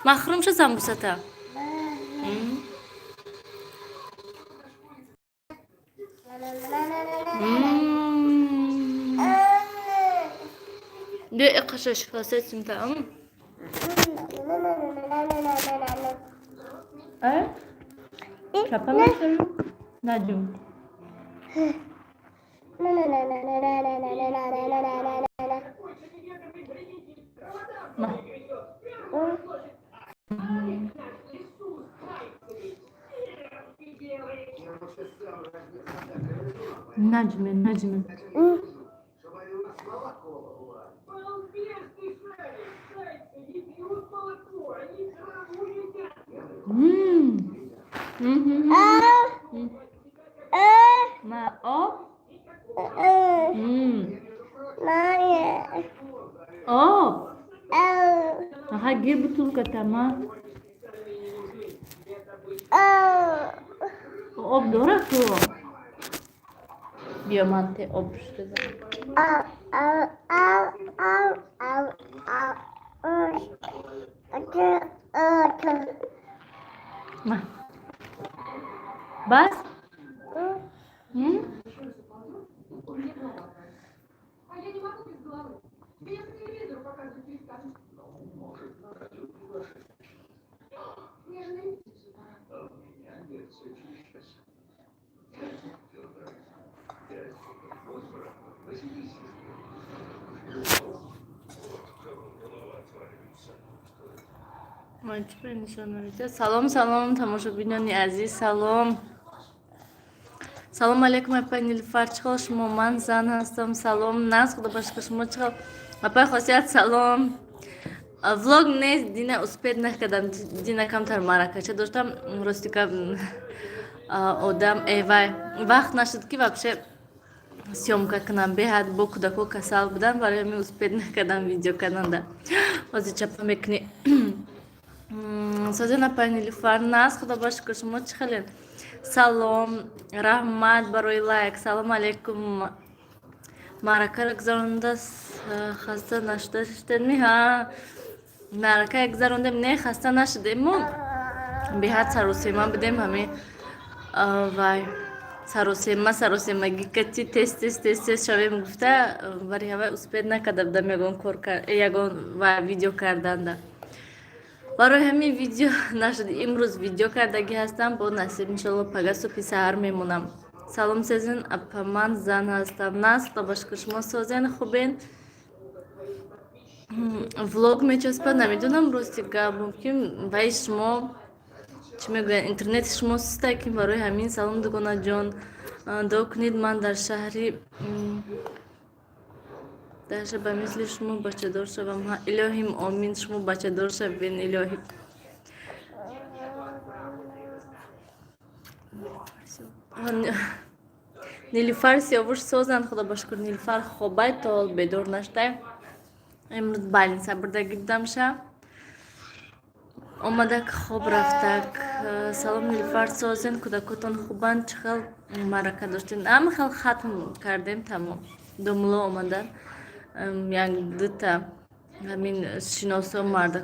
Махрум ша самбусата. Биё, иқаша шикастесимта. Чапа мекунӣ? Наҷум. Наҷме, наҷме. Ма об? Об. Аха, гир бутылката, ма. Об дора ку? Биё, ман те об бизанам. Ма. Бас? Салом, салом, тамошобинони азиз, салом. Салом алейкум, апай Нилуфар, чӣ хел шумо? Ман зан ҳастам. Салом, наз, худо ба шукр, шумо чӣ хел? Апай Хосият, салом. Влог нест, дина успеть накардам, дина камтар маъракача доштам, рости гап, одам вай вақт нашуд, ки вообще съёмка кунам. Беҳад бо кӯдако касал будам, барои ҳамин успеть накардам видео карданда. Ҳозир чапа мекунӣ. Созен, апай Нилуфар, наз, худо ба шукр, шумо чӣ хелед? Салом, раҳмат барои лайк. Салом алейкум. Маъракаро гузаронда хаста нашуда шудедми? Ҳа, маърака гузарондем, не, хаста нашудему, беҳад саросема будем. Ҳами вай саросема, саросемагӣ кати тез тез тез тез шавем гуфта, бари ҳавай успеть накарда будам ягон кор, ягон вай видео карданда. Барои ҳамин видео нашуд. Имрӯз видео кардагӣ ҳастам, бо насиб, иншолло, пага субҳи саҳар мемонам. Салом, Сезин апа, ман зан ҳастам. Наз, худо ба шукр, шумо созен, хубен? Влог мечаспад, намедонам, рости гап, мумкин ваи шумо, чӣ мегӯянд, интернети шумо суста, ки барои ҳамин. Салом, дугонаҷон, дуо кунед, ман дар шаҳри даша ба мисли шумо бачадор шавам. Илоҳим, омин, шумо бачадор шавен, илоҳи. Нилуфар, Сиёвуш созанд, худо ба шукр. Нилуфар хобай, то ҳол бедор нашудай. Имрӯз больница бурдагӣ будамша, омадак, хоб рафтак. Салом, Нилуфар, созен, кӯдакотон хубанд? Чӣ хел маърака доштем? Ҳама хел хатм кардем, тамом. Домуло омадан, як дута ҳамин шиносо марда.